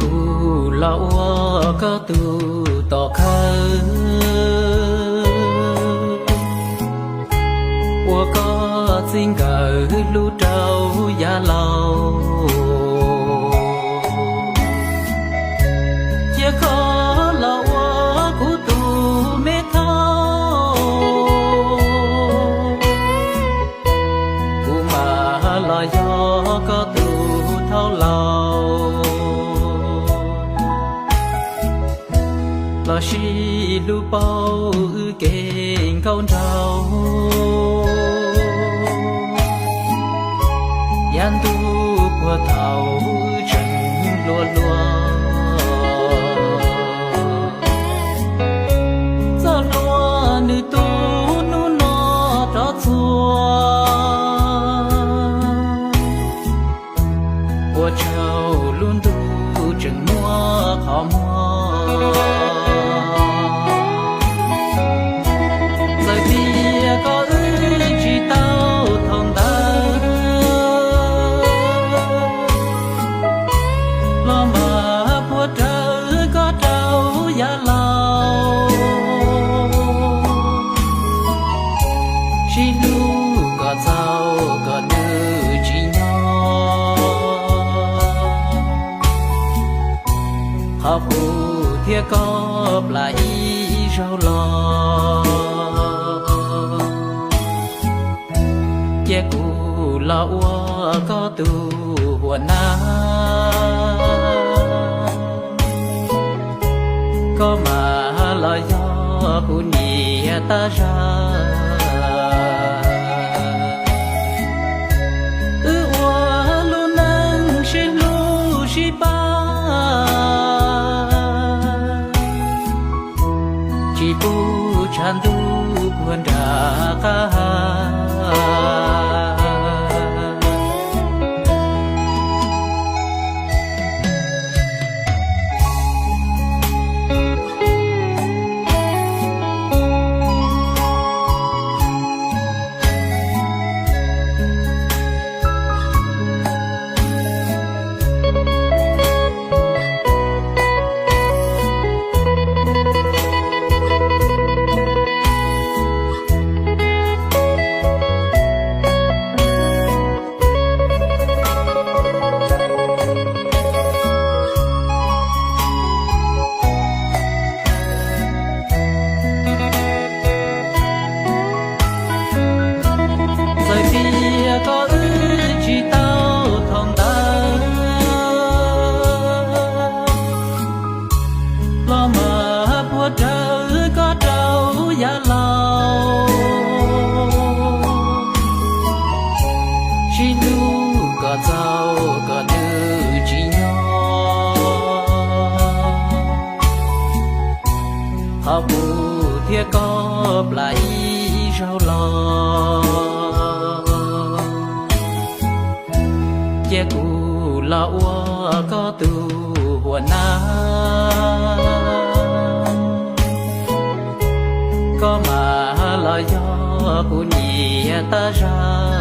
Kuv los ua koj tus tom khawb, ua koj txij nkawm hlub rau yav laus. Cia koj los ua kuv tus me thauj, kuv mam los yog koj tus thauj laus. Los sib hlub pauj wb kev nkauj nraug, yav ntuj puag thaum wb tseem hluas hluas. Txoj hlua nws tu hnub no rov txhua, ua rau lub ntuj tseem muaj qhov muag. Txawm tias koj wb tsis tau thaum ntawd, los mas puag rawv koj rau yav laus. Sib hlub kom txaus kom nws tsis nyob, qhov kuv thiab koj plam ib zaug los. Cia kuv los ua koj tus huas nab, koj mam los yog kuv niam tab zag. Wb ua lub neej sib hlub sib pab, tsis pub tshav ntuj puag nram qab. Txawm tias koj wb tsis tau thaum ntawd, los mas puag rawv koj rau yav laus. Sib hlub kom txaus kom nws tsis nyob, qhov kuv thiab koj plam ib zaug los. Cia kuv los ua koj tus huas nab, koj mam los yog kuv niam tab zag.